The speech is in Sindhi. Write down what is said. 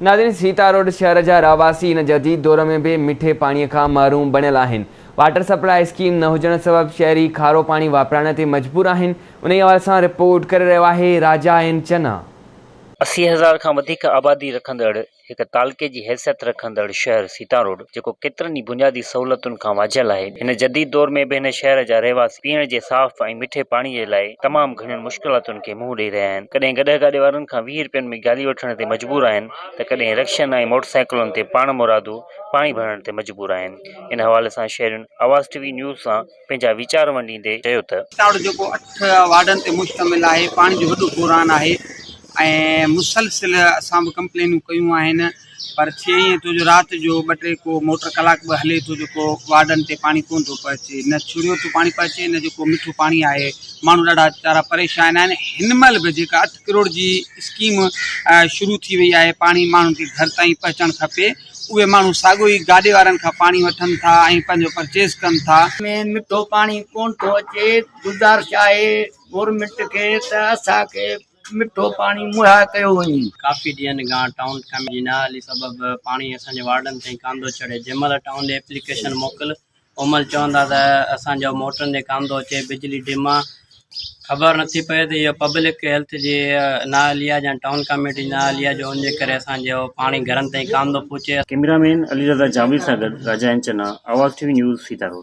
ناظرين سيتا روڊ شهر جا رهواسي هن جديد دور ۾ به مٺي پاڻي کان محروم بڻيل آهن. واٽر سپلاء اسڪيم نه هجڻ سبب شهري کارو پاڻي واپرائڻ تي مجبور آهن. انهي حوالي سان رپورٽ ڪري رهيو آهي راجا اين چنا. 80,000 کان وڌيڪ آبادي رکندڙ هڪ تعلقي جي حيثيت رکندڙ شهر سيتا روڊ جيڪو ڪيترن ئي بنيادي سهولتن کان واجهيل آهي هن جديد دور ۾ به هن شهر جا رهواسي پيئڻ جي صاف ۽ مٺي پاڻي جي لاء تمام گهڻين مشڪلاتن کي منهن ڏئي رهيا آهن ڪڏهن گڏهه گاڏي وارن کان 20 رپين ۾ گالي وٺڻ تي مجبور آهن ته ڪڏهن رڪشن ۽ موٽر سائيڪلن تي پاڻ مرادو پاڻي ڀرڻ تي مجبور آهن ان حوالي سان شهرين آواز ٽي وي نيوز سان پنهنجا ويچار ونڊيندي چيو ته. سيتا روڊ جيڪو اٺ وارڊن تي مشتمل آهي پاڻي جو وڏو بحران آهي ۽ مسلسل اسان به ڪمپلينون ڪيون آهن پر ٿئي ائين ٿو جو رات جو ٻه ٽي ڪو موٽر ڪلاڪ به هلي ٿو جيڪو وارڊن تي پاڻي ڪونه ٿو پهچي نه ڇڙيو ٿو پاڻي پهچي نه جيڪو مٺو پاڻي آهي ماڻهو ڏاڍا ويچارا پريشان آهن هن مهل به جيڪا اٺ ڪروڙ جي اسڪيم شروع ٿي وئي آهي پاڻي ماڻهن کي گهر تائين پهچڻ کپي اهي ماڻهو ساڳيو ئي گاڏي وارن کان پاڻي وٺن ٿا ۽ پنهنجو پرچيز ڪن ٿا. ۾ مٺو پاڻي ڪونه ٿو اچي گذارش آهي گورنمينٽ کي ته اسان کي مٺو پاڻي مهيا ڪيو وڃي. ڪافي ڏينهن کان ٽائون ڪميٽي جي نااهلي سبب پاڻي اسان جي وارڊن تائين ڪانه ٿو چڙهي جنهن مهل ٽائون ڏي ايپليڪيشن موڪل اومهل چون ٿا ته اسان جو موٽرن تي ڪانه ٿو اچي بجلي ڊم آ خبر نٿي پئي ته اهو پبلڪ هيلٿ جي نااهلي آ يا ٽائون ڪميٽي جي نااهلي آ جو ان جي ڪري اسان جو پاڻي گهرن تائين ڪانه ٿو پهچي. ڪئميرا مين علي رضا جاويد سان گڏ Raja N Channa, Awaz T V news, Sita road.